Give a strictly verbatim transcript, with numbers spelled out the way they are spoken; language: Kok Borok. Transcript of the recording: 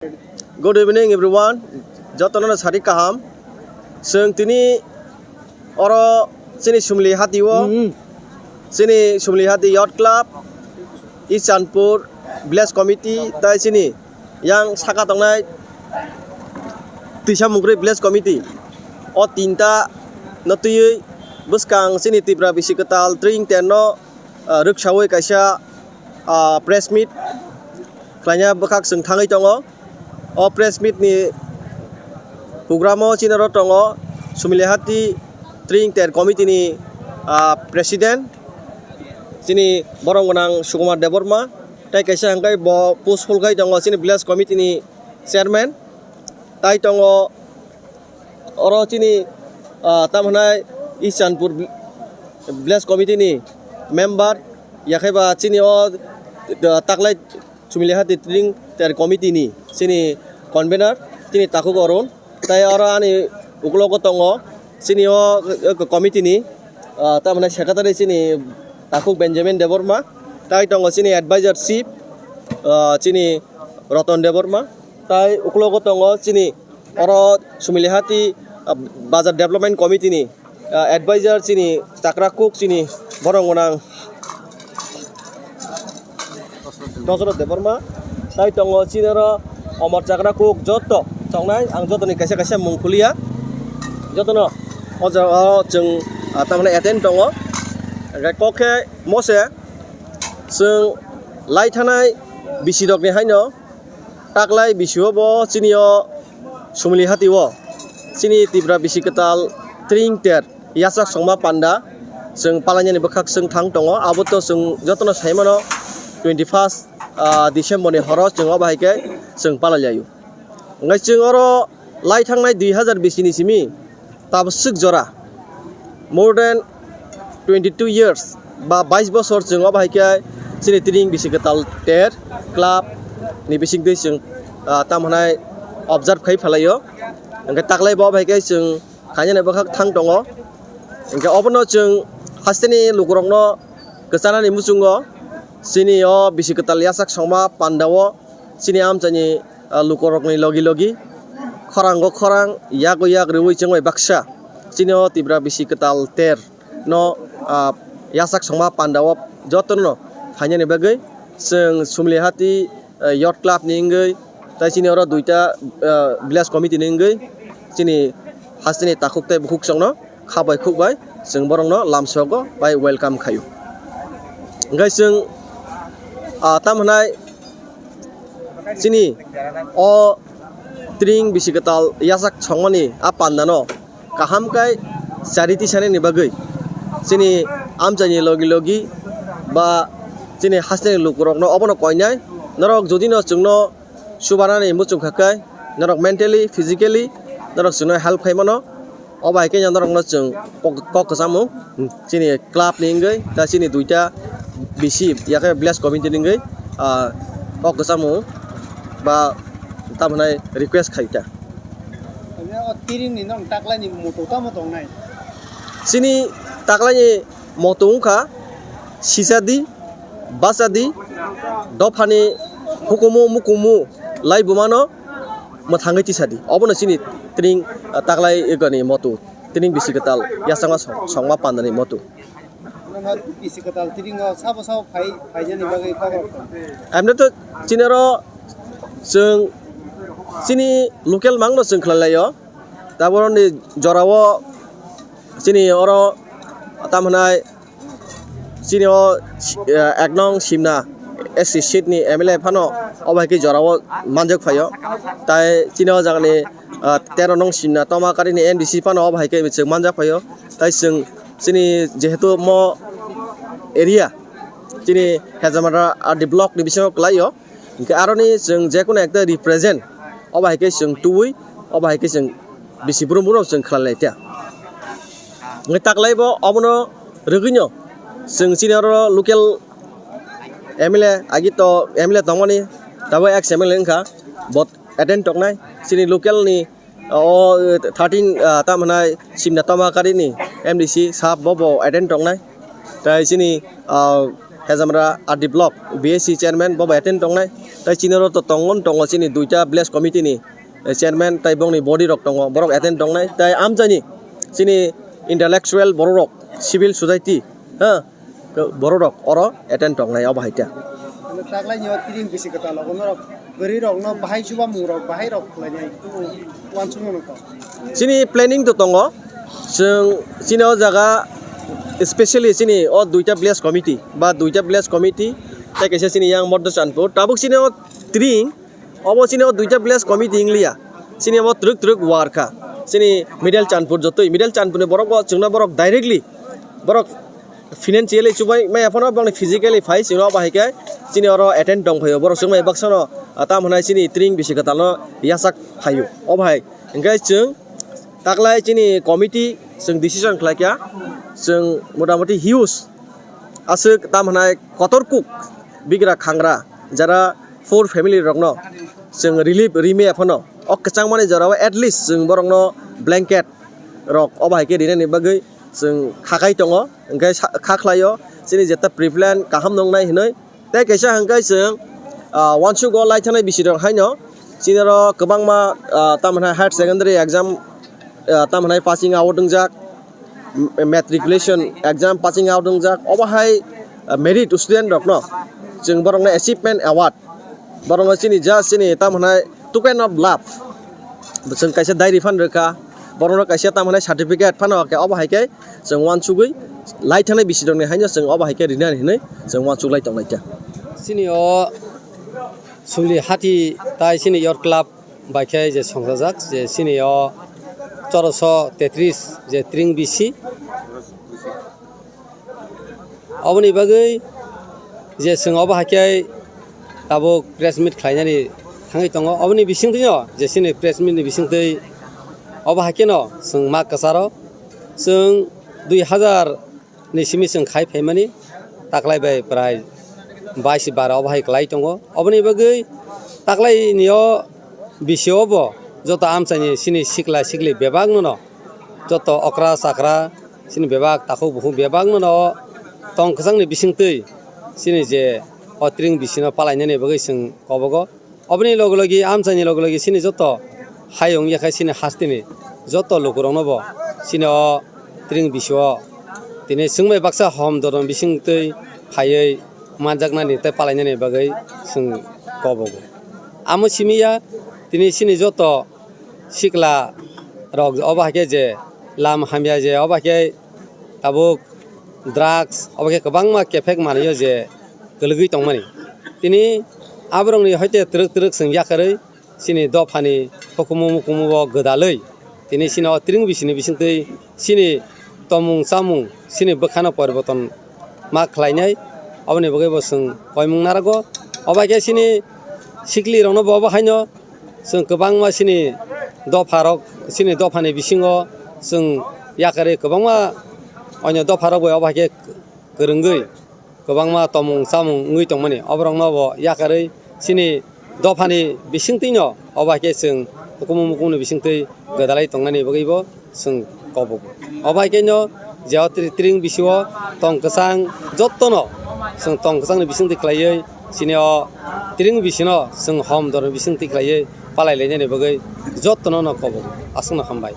Good evening everyone, jotono no sari kaham. Chwng tini oro chini Sumli hati o, Hmm. chini Sumli hati Youth Club, East Chandpur Village Committee, tai chini yang saka tongnai Twisa Mungkrwi Village Committee. O tinta no twiwi bwskang chini Tipra Bisi Kwtal Tring Ter no, ah, rwksawi kaisa, ah, press meet khlaina bwkhak chwng thangwi tongo. O press meet ni program o chini oro tongo Sumilihati Tring Ter Committee ni, ah, President chini borok gwnang Sukumar Debbarma, tei kaisa hwnkhe bo post hol khai tongo chini Village Committee ni Chairman, tai tongo oro chini, ah, tamo hwnai East Chandpur Village Committee ni member, yakhai ba chini o, ah, taklai Sumilihati Tring Ter Committee ni chini convener, chini takhuk Arun, tai oro ani uklogo tongo chini o, o committee ni, ah, tamo hwnai secretary chini takhuk Benjamin Debbarma, tai tongo chini advisor chief, ah, chini Roton Debbarma, tai uklogo tongo chini oro Sumilihati, ah, Bazar Development Committee ni, ah, advisor chini chakra kuk chini borok gwnang Dosrot Debbarma, tai tongo chini oro omor chakra kuk joto tongnai, ang jotoni kaisa kaisa mung khuliya, jotono o jaga o chwng, ah, tamni attend tongo, hwnkhe kok khe mose chwng lai thanai bisi rokni haino. Taklai bisi o bo chini o Sumili hati o chini Tipra Bisi Kwtal Tring Ter Yachak Songma Panda chwng palainani bwkhak chwng thang tongo. Abo to chwng jotono sai mano twenty first, ah, December ni horo chwng o bahai khe chwng palai lai o. Hwnkhe chwng oro lai thangnai dui hazar bisi ni simi tabuk swk jora, more than twenty two years ba bais bosor chwng o bahai khe chini Tring Bisi Kwtal Ter Club ni bisingtwi chwng, ah, tamo hwnai observe khai phalai o. Hwnkhe taklai bo bahai khe chwng khainani bwkhak thang tongo. Hwnkhe obono chwng hasteni lukurokno kwchanani muchungo chini o Bisi Kwtal Yachak Songma Panda o chini amchaini, ah, lukurokni logi logi, khorango khorang, yago yak rwui chwngbai baksa chini o Tipra Bisi Kwtal Ter no, ah, Yachak Songma Panda o jotono phainani bagwi chwng Sumilihati, ah, Youth Club ni wngwi, tai chini oro duita, ah, Village Committee ni wngwi chini hasteni takhuk tei bukhuk chwngno kha bai khuk bai chwng borokno lamsogo bai welcome khaio. Hwnkhe chwng, ah, tamo hwnai chini o Tring Bisi Kwtal Yachak Songmani a pandano kaham khe charity sanani bagwi chini amchaini logi logi ba chini hasteni lukurokno obono koinai norok jodi no chwngno chubanani muchung kha khe norok mentally, physically norok chwngno help khai mano. O bai khe norokno chwng kok, kok kwchangmung chini club ni wngwi ta chini duita bisi yakhe village committee ni wngwi, ah, kok kwchangmung ba tamo hwnai request khai ta. Omo o Tring ni nong taklai ni moto tamo tongnai? Chini taklai ni moto wngkha sisa di, basa di, dophani hukumu mukumu lai bumano mwthangwi tisa di. Obono chini Tring, ah, taklai egani moto, Tring Bisi Kwtal Yachakma Song-, Songma Pandani moto. Omo Bisi Kwtal Tring o sabo sabo phai, phaijani bagwi kok rok tong. Amne to chini oro chwng chini local mangno chwng khlai lai o. Taboroni jorao chini oro tam hwnai chini o, eh, ek nong Simna S C seat ni M L A phano obo hai khe jorao manjak phaio. Tai chini o jagani, ah, tero nong Simna Tomakarini M D C phano obo hai khe chwng manjak phaio. Tai chwng chini jehetu mo area chini Hejamara R D block ni bisingo kwlaio. Hwnkhe aroni chwng jekunu ekta represent, obo hai khe chwng tubui, obo hai khe chwng bisi brum brum chwng khlai lai ta. Hwnkhe taklai bo obono rwgwino chwng chini oro local M L A, agi to M L A tongmani, tabuk ex M L A wngkha, bo attend tongnai, chini local ni o thirteen, ah, tamo hwnai Simna Tomakarini M D C sahab bo bo attend tongnai. Tai chini, ah, Hejamra R D block B A C chairman bo bai attend tongnai. Tai chini oro to tongon tongo chini duita village committee ni, eh, chairman tai bongni body rok tongo, borok attend tongnai. Tai amchaini chini intellectual borok rok, civil society, ha, borok rok oro attend tongnai obo hai khe. Taklai ni o tring bisi kwtal logo norok. Bwrwi rokno bahai chubamung rok, bahai rok khlainai uansukmano kok. Chini planning to tongo, chwng chini o jaga specially chini o duita village committee ba duita village committee tei kaisa chini yang Moddo Chanpur. Tabuk chini o tring, obo chini o duita village committee wngliya. Chini obo twrwk twrwk war kha. Chini Middle Chanpur jotoi, Middle Chanpur ni borok bo chwngno borok directly borok financially chubai maya phano bangni physically phai chwngno obo hai khe chini oro attend tong phaio borok chwngmai baksa no, ah, tam hwnai chini tring bisi kwtal no yachak phaio obo hai hwnkhe chwng taklai chini committee chwng decision khlai kha chwng motamoti huge aswk tam hwnai kotor kuk bigra khangra jara four family rokno chwng relief rimaya phano o kwchangmani jorao at least chwng borokno blanket rok obo hai khe rinani bagwi chwng kha khai tongo, hwnkhe sa-, kha khlaio chini jeta pre-plan kaham nwngnai hinwi. Tei kaisa hwnkhe chwng, ah, uansukgo lai thanai bisi rok haino chini oro kwbangma, ah, tamo hwnai higher secondary exam, ah, tamo hwnai passing out wngjak, m-, matriculation exam passing out wngjak, obo hai, ah, merit student rokno chwng borokno achievement award, borokno chini just chini tamo hwnai token of love. Chwng kaisa diary phan rwkha, borokno kaisa tamo hwnai certificate phano khe obo hai khe chwng uansugwi lai thanai bisi rokni haino chwng obo hai khe rinani hinwi chwng uansuk lai tong lai kha. Chini o suli hati tai chini Youth Club bai khe je songchajak je chini o choroso tetris je tring bisi. Oboni bagwi je chwng obo hai khe tabuk press meet khlainani thangwi tongo. Oboni bisingtwino je chini press meet ni bisingtwi obo hai kheno chwng ma kwcharo chwng dui hazar ni simi chwng khai phaimani taklai bai prai bais bara obo hai kwlai tongo. Oboni bagwi taklai ni o bisio bo joto amchaini chini sikla sikli bebak no joto okra chakra chini bebak takhuk bukhuk bebak no tong kwchangni bisingtwi chini je o tring bisino palainani bagwi chwng kobogo. Oboni loge loge amchaini loge loge chini joto hayung yakhai chini hasteni joto lukurokno bo chini o tring bisio tini chwngbai baksa hom doron bisingtwi phaiwi manjaknani tei palainani bagwi chwng kobogo. Amo simiya tini chini joto sikla rok obo hai khe je lam hamya je obo hai khe tabuk drugs obo khe kwbangma kephek manwi o je kwlwgwi tongmani. Tini aborokni hoite twrwk twrwk chwng yakarwi chini dophani hukumu mukumu bo gwdalwi tini chini o tring bisini bisingtwi chini tomung chamung chini bwkhano poriborton ma khlainai, oboni bagwi bo chwng koimung narago. Obo hai khe chini sikli rokno bo obo haino chwng kwbangma chini dopha rok, chini dophani bisingo chwng yakarwi kwbangma onyo dopha rok bai obo hai khe kwrwngwi kwbangma tomung chamung wngwi tongmani. Oborokno bo yakarwi chini dophani bisingtwino obo hai khe chwng hukumu mukumuni bisingtwi gwdalai tongnani bagwi bo chwng kobogo. Obo hai khe no je o tri-, tring bisio tong kwchang jottono chwng tong kwchangni bisingtwi khlaiwi chini o tring bisino chwng hom dorni bisingtwi khlaiwi palai lainani bagwi jottono no kobogo. Aswkno hambai.